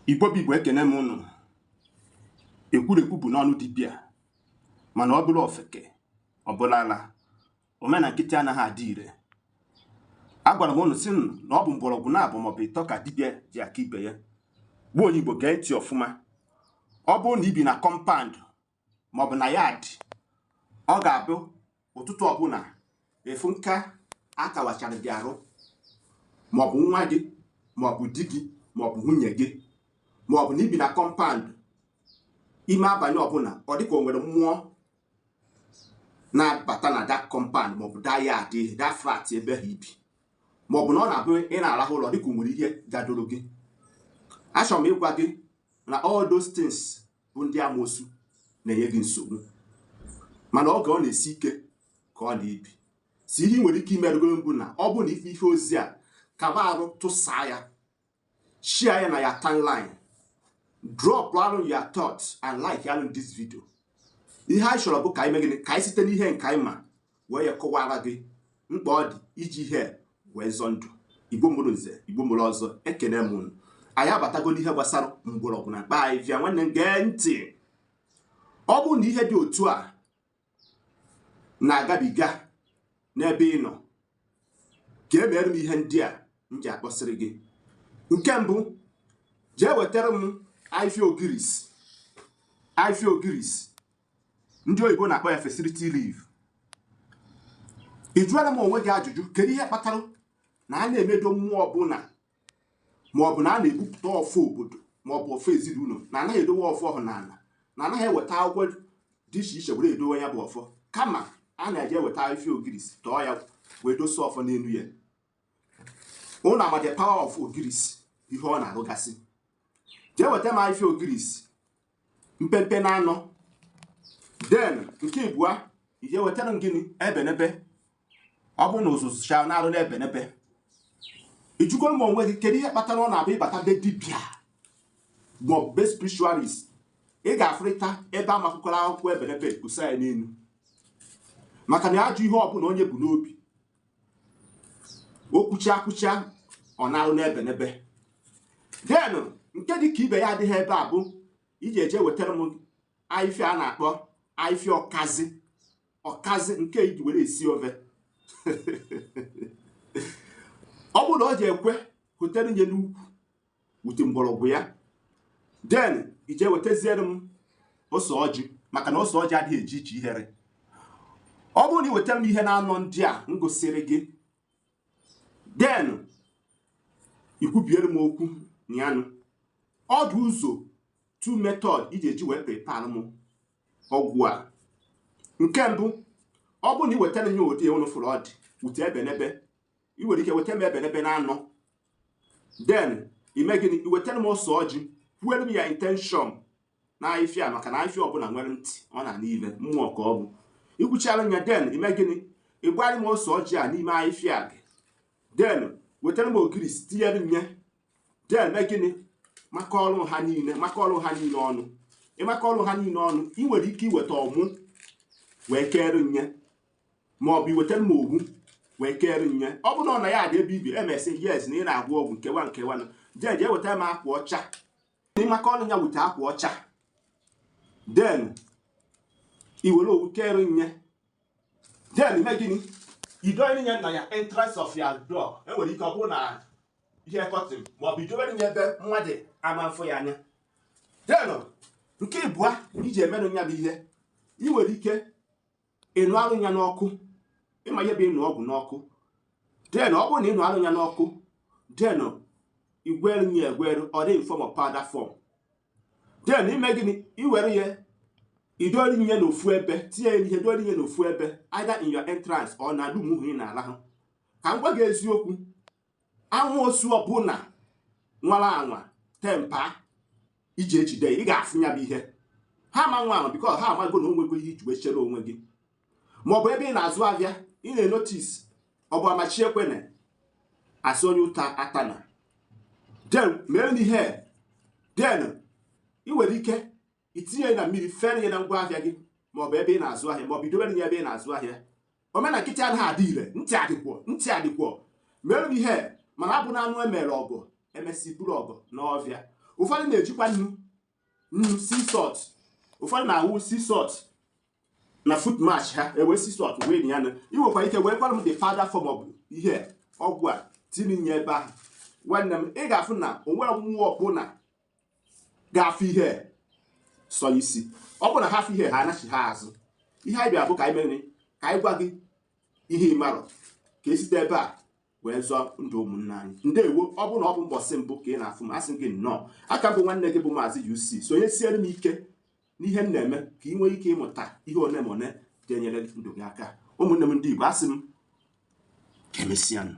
Igbo bụ Igbo, ekene m ụnụ. Ekwurekwu bụ n'ọnụ dibịa, mana ọ bụrụ ofeke ọ bụla ala omena nkịtị anaghị adị ire. Agwara m ụnụ sị na ọ bụ mgbọrọgwụ naabọ maọbụ ịtọ ka dibịa ji aka ibe ya. Gbuo onye Igbo, gee ntị ọfụma. Ọ bụrụ na i bi na compound maọbụ na yard, ọ ga-abụ ụtụtụ ọbụla efu nka akawachara gị arụ, maọbụ nwa gị, maọbụ di gị, maọbụ nwunye gị, maọbụ na i bi na compound, ime abalị ọbụla ọ dịka o nwere mmụọ na-abata na that compound maọbụ that yard, that flat ebe ha ibi, maọbụ na ọ na-abụ ị na-arahụ ụlọ dịka o nwere ihe gadoro gị. Achọrọ m ịgwa gị na all those things bụ ndị amoosu na-enye gị nsogbu, mana oge ọ na-esi ike ka ọ na-ebi si ihe ị nwere ike imerụgoro mbụ na ọ bụ na ife ife ozi a kaba arụ tụsaa ya, share ya na ya timeline, drop arụ your thoughts and like arụ this video. Ihe anyị chọrọ bụ ka anyị mee gịnị? Ka anyị site n'ihe nke anyị ma wee ya kọwara gị mkpa ọ dị iji ihe wee zọọ ndụ. Igbo mụrụ nze, Igbo mụrụ ọzọ, ekene m unu. Anyị abatago n'ihe gbasara mgbọrọgwụ na mkpa ahịhịa. Nwanne m, gee ntị. Ọ bụrụ na ihe dị otu a na-agabiga n'ebe ị nọ, ka e mere m ihe ndị a m ji akpọsịrị gị. Nke mbụ, jee wetara m ahịfịa ogiris. Ahịfịa ogiris, ndị oyibo na-akpọ ya fertility leaf. Ị jụọla m onwe gị ajụjụ, kedu ihe kpatara na a na-emedo mmụọ ọbụla, maọbụ na a na-ebupụta ọfọ obodo maọbụ ọfọ ezinụlọ, na anaghị edowe ọfọ ọhụ n'ala, na anaghị eweta akwụkwọ dị iche iche were edowe ya bụ ọfọ, kama a na-eje eweta ahịfịa ogiris, tọọ ya wee dosa ọfọ n'elu ya? Ụnụ ama the power of ogiris, ihe ọ na-arụgasị. Jee weta m ahịfịa ogiris mpempe na anọ. Then nke ịbụa, ije wetara m gịnị? Ebenebe. Ọ bụrụ na ụzụzụcha na-arụ n'ebenebe. Ị jụgoro m onwe gị, kedu ihe kpatara ọ na-abụ ịbata be dibịa maọbụ be spiritualist, ị ga-afụrịta ebe amakwụkwara akwụkwọ ebenebe kwụsa ya n'elu? Maka na ajọ ihe ọbụla onye bụ n'obi o kwucha kwucha, ọ na-arụ n'ebenebe. Then nke dị ka ibe ya adịghị ebe a bụ iji eje wetara m ahịfịa a na-akpọ ahịfịa ọkazi. Ọkazi nke iji were esi ofe. Ọ bụrụ na ọ ji ekwe hotere nye n'ukwu wute mgbọrọgwụ ya. Then ije wetaziere m ose ọjị, maka na ose ọjị adịghị eji iche ihere. Ọ bụrụ na ị wetara m ihe na-anọ ndị a m gosiri gị, then ikwubiere m okwu nyanụ. Ọ dị ụzọ two method iji eji wee prepare m ọgwụ a. Nke mbụ, ọ bụrụ na ị wetara nye ụdị ụnụ fụrụ ọ dị wute ebenebe, ị nwere ike weta m ebenebe na anọ. Then ime gịnị? I wetara m ose ọjị, kwuere m ya intention na ahịfịa, maka na ahịfịa ọbụla nwere ntị, ọ na n'ive mmụọ ka ọ bụ. Ikwuchara ya, then ime gịnị? Ịgbara m ose ọjị a n'ime ahịfịa gị. Then wetara m ogiris, tinyere nye. Then mee gịnị? Maka ọrụ ha niile, maka ọrụ ha niile ọnụ. Ịmaka ọrụ ha niile ọnụ, ị nwere ike iweta ọmụ wee kere nye, maọbụ iwetara m owu wee kere nye. Ọ bụrụ na ọ na ya dị ebe ibi emesị, yes, na ị na-agwọ ọgwụ nkewa nkewa, na jee jee wetara m akwa ọcha. Ịmaka ọrụ ya, wute akwa ọcha, then i were owu kere nye. Then ime gịnị? Idonye nye na ya entrance of your door. Enwere ike ọ bụrụ na ihe curtain, maọbụ idobere nye ebe mmadụ ama mfụ ya anya. Then nke ịbụa iji emerụ ya bụ ihe, ị nwere ike ịnụ arụ ya n'ọkụ. Ịma ihe bụ ịnụ ọgwụ n'ọkụ? Then ọ bụrụ na ịnụ arụ ya n'ọkụ, then igweru ya egweru, ọ dị in form of powder form. Then ime gịnị? Iwere ya idori nye n'ofu ebe, tinye ya ihe, dori nye n'ofu ebe, either in your entrance or na room hụ ị na-alahụ. Ka m gwa gị eziokwu, amoosu ọbụla nwara anwa tempa iji ejide ya, ị ga-afụ ya bụ ihe. Ha ama nwa anwa, because ha amago na onwego ihe iji wee chere onwe gị. Maọbụ ebe ị na-azụ ahịa, ị na-enotice, ọ bụ amachi ekwene asị onye ụta atana. Then mere ihe, then ị nwere ike itinye ya na mmiri, fere ya na ngwa ahịa gị, maọbụ ebe ị na-azụ ahịa, maọbụ idobere ya ebe ị na-azụ ahịa. Omena nkịtị anaghị adị ire. Ntị adịkwọ, ntị adịkwọ. Mere m ihe, mana abụ na anụ emere ọgụ emesi buru ọgụ n'ọfịa. Ụfọdụ na-ejikwa nnu, nnu sea salt. Ụfọdụ na-awụ sea salt na foot march ha, ewe sea salt wee ya nụ. Ị nwekwa ike wee gwara m the powder form of ihe ọgwụ a tinye ebe ahụ. Nwanne m, ị ga-afụ na o nwere mmụọ ọbụla ga-afụ ihe sọ isi. Ọ bụrụ na ha afụ ihe, ha anachi ha azụ. Ihe anyị bịara bụ ka anyị mere ka anyị gwa gị ihe ị marọ, ka esite ebe a wee zọọ ndụ ụmụnne anyị. Ndewo. Ọ bụrụ na ọ bụ mbọsị mbụ ka ị na-afụ m, asị m gị nnọọ. Aka bụ nwanne gị bụ Maazị UC. Sonyesiere m ike n'ihe m na-eme ka ị nwee ike ịmụta ihe one ma one ga-enyere ndụ gị aka. Ụmụnne m ndị Igbo, asị m ka emesịanụ.